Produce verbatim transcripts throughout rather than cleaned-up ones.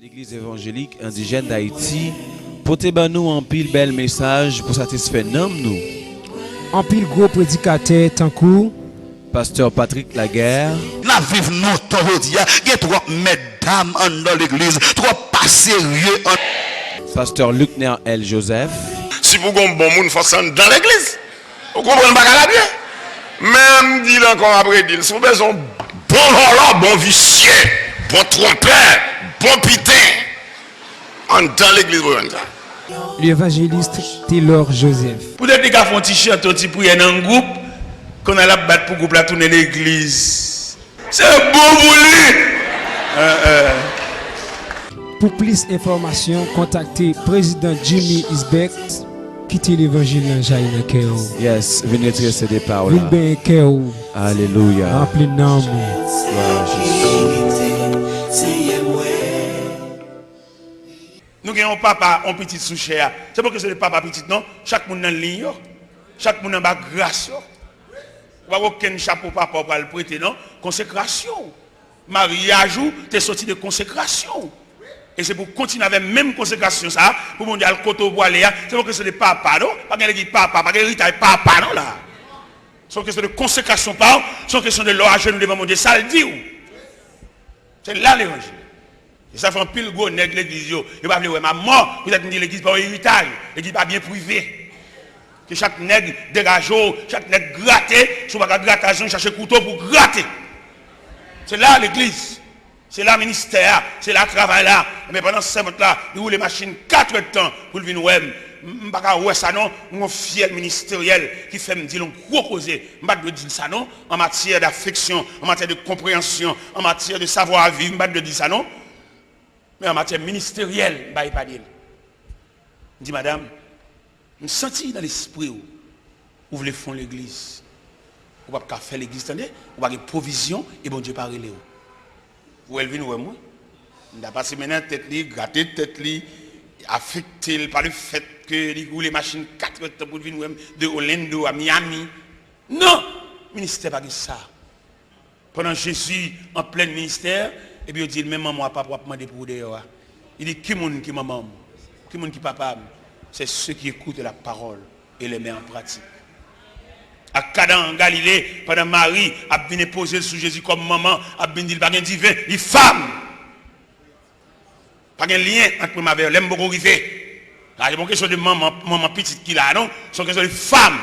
Legliz Evanjelik Endijèn Dayiti pote ban nou anpil bèl mesaj pou satisfè nanm nou. Anpil gwo predikatè tankou Pastè Patrick Laguerre, N ap viv lontan jodi a, gen twòp mètdam anndan legliz, twòp pa serye an. Pastè Luckner L. Joseph. Si pou gon bon moun, fò se anndan legliz. Ou konprann bagay la byen? Men m di l ankò, m ap redi l. Si w bezwen yon bon vòlò, bon visye, bon twonpè, bon piten, anndan legliz pou jwenn sa. Levanjelis Telor Joseph. Poutèt li ka fè yon ti chante, yon ti priyè nan yon gwoup, kounye a l ap bat pou gwoup la tounen legliz. Se bon pou li! Pou plis enfòmasyon, kontakte Prezidan Jimmy Isbert. Kite levanjil lan jayi nan kè w. Yes, vin retire se depa w la. Vin benyen kè w. Alelouya. Ranpli nanm ou. Glwa a Jezi. Nou gen yon papa, yon pitit sou chè a. Se pa kesyon de papa pitit non. Chak moun nan liy yo. Chak moun anba gras yo. Ou pa gen okenn chapo papa ou pral prete non. Konsekrasyon w. Maryaj ou te soti de konsekrasyon w. E se pou w kontinye avè menm konsekrasyon sa a, pou Bondye al kote w pou ale a. Se pa kesyon de papa non. Pa gen legliz papa, pa gen eritay papa non la. Se yon kesyon de konsekrasyon pa w, se yon kesyon de lè w ajenou devan Bondye, sa l di w. Se la levanjil. E sa fè anpil gwo nèg legliz yo, yo pa vle wè m ap mò, poutèt m di legliz pa yon eritay, legliz pa byen prive. Ke chak nèg degaje w, chak nèg grate, si w pa ka grate ajenou, chache kouto pou w grate. Se la legliz. Se la ministè a, se la travay la. Ebyen, pandan sèvant la, li woule machin katrèdtan pou l vin wè m. M, m pa ka wè sa non. M gon fyèl ministeryèl ki fè m di l yon gwo koze. M pa t dwe di l sa non. An matyè dafeksyon, an matyè de konpreyansyon, an matyè de savwa viv, m pa t dwe di l sa non. Men an matyè ministeryèl, m pa epanye l. M di, madanm, m santi nan lespri w, ou vle fè yon legliz. Ou p ap ka fè legliz, tande. Ou pa gen pwovizyon e Bondye pa rele w. Ou wè l vin wè m, wi. M ta pase men nan tèt li, grate tèt li, afekte l pa le fèt ke li woule machin katrèdtan pou l vin wè m de Orlando a Miami. Non! Ministè pa gen sa. Pandan Jezi an plen ministè, epi yo di l, men manman w a papa w ap mande pou ou deyò a. Li di, ki moun ki manman m? Ki moun ki papa m? C'est ceux qui écoutent la parole et les mettent en pratique. Ak Kana an Galile, pandan Mari ap vin enpoze l sou Jezi kòm manman, ap vin di l pa gen diven, li fam. Pa gen lyen ant mwen avè yo, lè m poko rive. La, se pa yon kesyon de manman, manman pitit ki la a, non. Se yon kesyon de fam.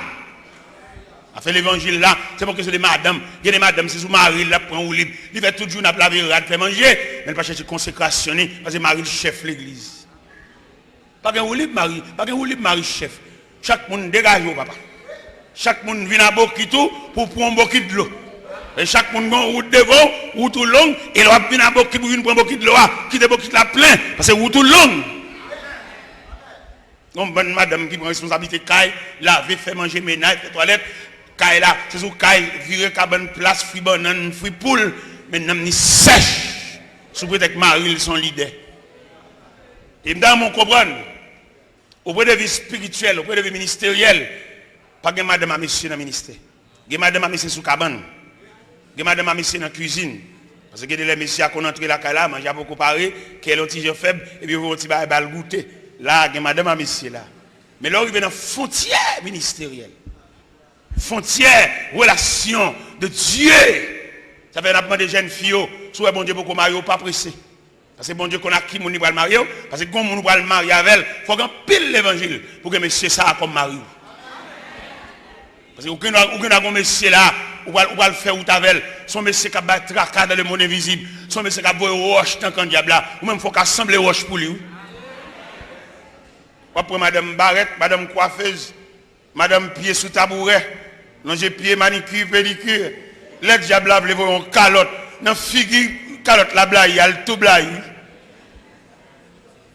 Afè levanjil la, se pa yon kesyon de madanm. Gen de madanm, se sou mari l l ap pran woulib. Li fè tout jounen ap lave rad, fè manje, men l pa chèche konsekrasyon li, paske mari l chèf legliz. Pa gen woulib mari, pa gen woulib mari chèf. Chak moun degaje w, papa. Chak moun vin a bokit ou pou w pran yon bokit dlo. E chak moun gen yon wout devan w, wout ou long, e lè w ap vin a bokit pou w vin pran bokit dlo a, kite bokit la plen, paske wout ou long. Gon bann madanm ki pran responsablite kay, lave, fè manje, menaj, fè twalèt, kay la, se sou kay, vire kabann, plas, fri bannann, fri poul, men nanm ni sèch, sou pretèks mari l se yon lidè. E m ta renmen w konprann, au point de vue spirituel, au point de vue ministériel, pa gen madanm a mesye nan ministè. Gen madanm a mesye sou kabann. Gen madanm a mesye nan kwizin. Paske gen de lè mesye a konn antre lakay la, manje a poko pare, kè l yon ti jan fèb, epi yo voye yon ti bagay ba l goute. La, gen madanm a mesye la. Men lè w rive nan fwontyè ministeryèl, fwontyè relasyon de Dye, sa fè n ap mande jèn fi yo, si w wè Bondye poko marye w, pa prese. Paske Bondye konn ak ki moun li pral marye w, paske gon moun ou pral marye avè l, fòk anpil levanjil pou gen mesye sa a kòm mari w. Paske ou gen dwa, ou gen dwa gon mesye la, ou pral, ou pral fè wout avè l, se yon mesye k ap bay traka dans le monde invisible, se yon mesye k ap voye wòch nan kan dyab la, ou menm fò w ka sanble wòch pou li wi. W ap pran madanm barèt, madanm kwafez, madanm pye sou tabourè, lonje pye, manikir, pedikir. Lè dyab la vle voye yon kalòt nan figi, kalòt la blayi, al tou blayi.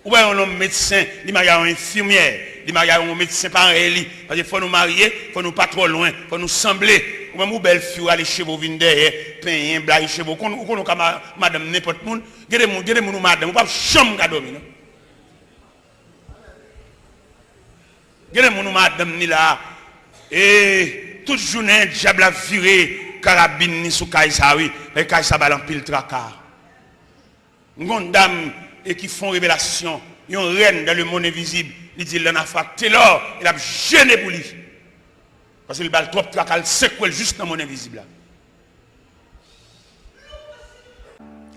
Ou wè yon nonm medsen, li marye a yon enfimyè, li marye a yon medsen parèy li. Paske fò nou marye, fò nou pa twò lwen, fò nou sanble. Ou menm ou bèl fi, ou rale cheve w vin dèyè, penyen, blayi cheve w. Ou konn, ou konn ou ka ma-, madanm nenpòt moun. Gen de moun, gen de moun ou madanm, ou p ap janm ka dòmi non. Gen de moun ou madanm ni la, e tout jounen dyab la vire karabin ni sou kay sa wi, men kay sa ba l anpil traka. M gon dam, e ki fè yon revelasyon, yon rèn dans le monde invisible, li di Lanafa Taylor, e l ap jene pou li. Paske l ba l twòp traka, l sekwe l jis nan mond envizib la.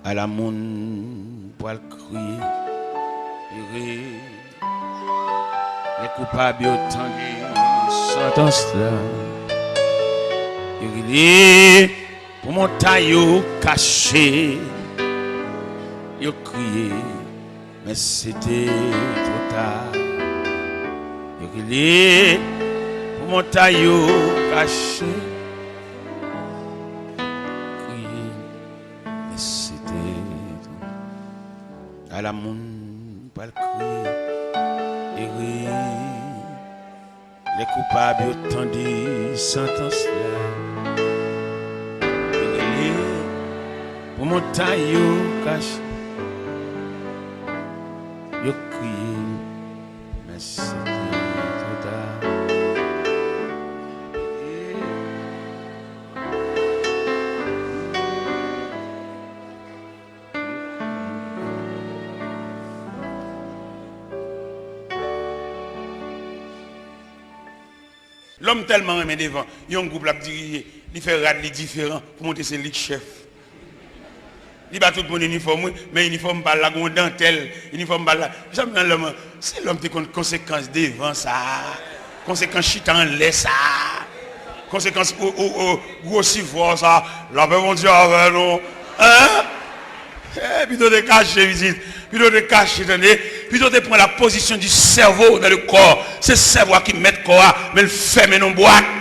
Ala moun pral kriye, ere, lè koupab yo tande santans la, yo rele pou montay yo kache, yo kriye, men se te twò ta. Yo rele pou montay yo kache, kriye, men se te twò ta. Ala moun pral kriye, ere, lè koupab yo tande santans la, yo rele pou montay yo kache, yo kriye, men se te twò ta. Lòm tèlman renmen devan, yon gwoup l ap dirije, li fè rad li diferan pou montre se li k chèf. Li ba tout moun inifòm, wi, men inifòm pa l la gen yon dantèl, inifòm pa l la. Janm nan lòm, si lòm te konn konsekans devan sa, konsekans chita anlè sa, konsekans o, o, o, gwosi vwa sa, lapè Bondye avè nou. Hein? Eh, pito te kache, pitit. Pito te kache, tande. Pito te pran la position du cerveau dans le corps. Se sèvo a ki mèt kò a, men l fèmen nan bwat.